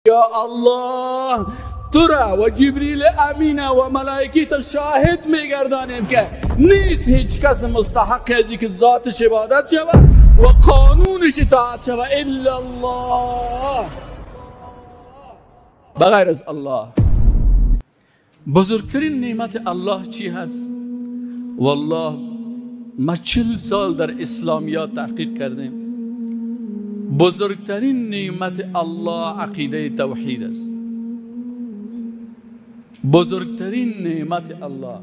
یا الله تو را و جبریل امین و ملائکه شاهد میگردانیم که نیست هیچ کس مستحق ازی که ذاتش عبادت شود و قانونش اطاعت شود الا الله، بغیر از الله. بزرگترین نعمت الله چی هست؟ والله ما 40 سال در اسلامیات تحقیق کردیم، بزرگترین نعمت الله عقیده توحید است. بزرگترین نعمت الله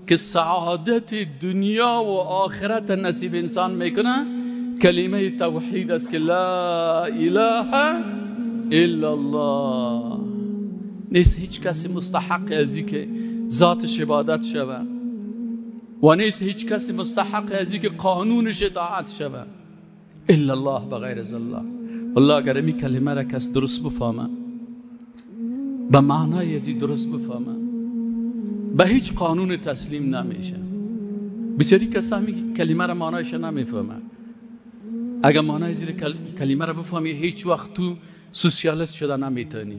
که سعادت دنیا و آخرت نصیب انسان میکنه کلمه توحید است که لا اله الا الله. نیست هیچ کسی مستحق ازی که ذاتش عبادت شود و نیست هیچ کسی مستحق ازی که قانونش اطاعت شود الا الله، بغیر از الله. والله اگر این کلمه را کس درست بفهمه، به معنای ازی درست بفهمه، به هیچ قانون تسلیم نمیشه. بسیاری کسانی کلمه را معنایش نمیفهمه. اگر معنای زیر کلمه را بفهمی هیچ وقت تو سوسیالیست شده نمیتونی.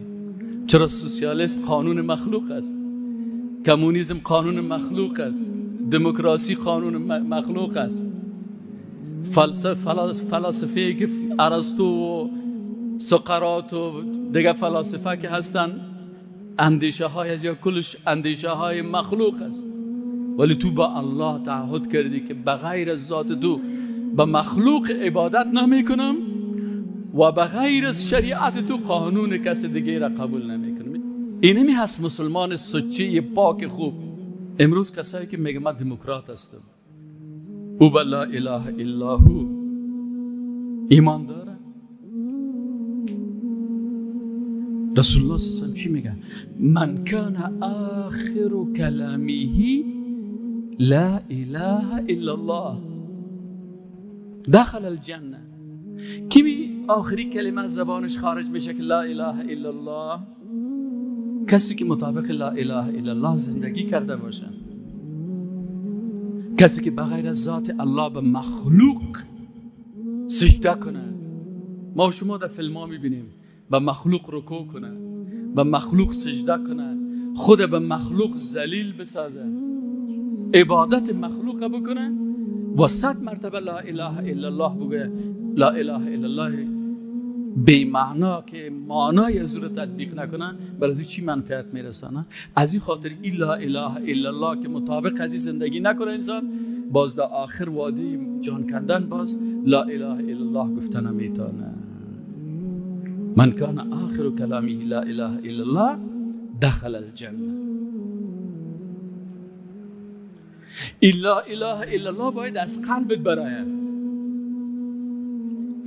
چرا؟ سوسیالیست قانون مخلوق است، کمونیسم قانون مخلوق است، دموکراسی قانون مخلوق است، فلسفه که ارسطو و سقراط و دیگه فلاسفه که هستن اندیشه های از یا کلش اندیشه های مخلوق است. ولی تو با الله تعهد کردی که بغیر از ذات تو به مخلوق عبادت نمی کنم و بغیر از شریعت تو قانون کس دیگه را قبول نمی کنم. اینمی هست مسلمان سچه پاک خوب. امروز کسایی که میگه من دموکرات هستم، او به لا اله الا هو ایمان داره. رسول الله صلی الله علیه و سلم چی میگه؟ من کان آخر کلامه لا اله الا الله دخل الجنه. کی آخری کلمه از زبانش خارج میشه که لا اله الا الله؟ کسی که مطابق لا اله الا الله زندگی کرده باشه، کسی که بغیر از ذات الله به مخلوق سجده کنه. ما شما در فیلم ها میبینیم به مخلوق رکوع کنه، به مخلوق سجده کنه، خود به مخلوق ذلیل بسازه، عبادت مخلوق بکنه و 100 مرتبه لا اله الا الله بگه. لا اله الا الله بی معنا که معنای از رو تطبیق نکنه، برای چی منفعت میرسانه؟ از این خاطر این لا اله الا الله که مطابق از این زندگی نکنه انسان، باز در آخر وادی جان کندن باز لا اله الا الله گفتن نمیتونه. من کان آخر کلامه لا اله الا الله دخل الجنه. لا اله الا الله باید از قلبت براید.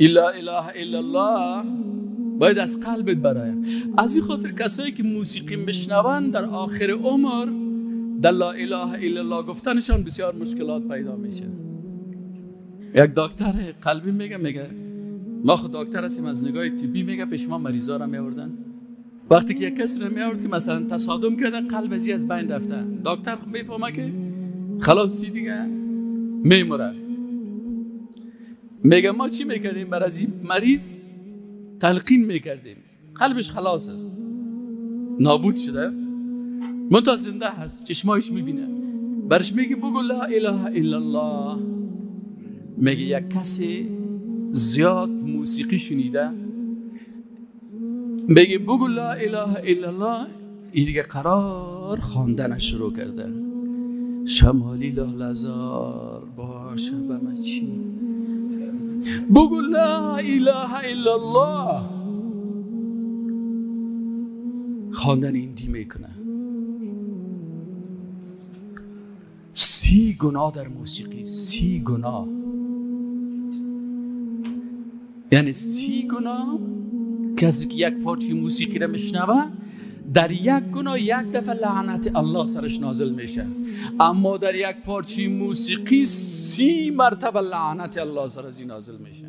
لا اله الا الله باید از قلبت براید. از این خاطر کسایی که موسیقی میشنون در آخر عمر در لا اله الا الله گفتنشان بسیار مشکلات پیدا میشه. یک دکتر قلبی میگه ما خود دکتر هستیم، از نگاه طبی میگه پیش ما مریضا را میآوردن. وقتی که یک کسی را میآورد که مثلا تصادم کرده، قلب ازی از بین رفته، دکتر خب میفهمه که خلاص دیگه میمره. میگه ما چی میکردیم؟ بر از این مریض تلقین میکردیم، قلبش خلاص است، نابود شده، منتها زنده هست، چشمایش میبینه، برش میگه بگو لا اله الا الله. میگه یک کسی زیاد موسیقی شنیده، میگه بگو لا اله الا الله، این دیگه قرار خواندنش شروع کرده. شمالی لاله‌زار باشه به من چی؟ بگو لا اله الا الله. خواندن این دی میکنه. 30 گناه در موسیقی، 30 گناه، یعنی 30 گناه. کسی که یک پارچه موسیقی را میشنوه در یک گناه یک دفعه لعنت الله سرش نازل میشه، اما در یک پارچه موسیقی 30 مرتبه لعنت الله سر از این نازل میشه.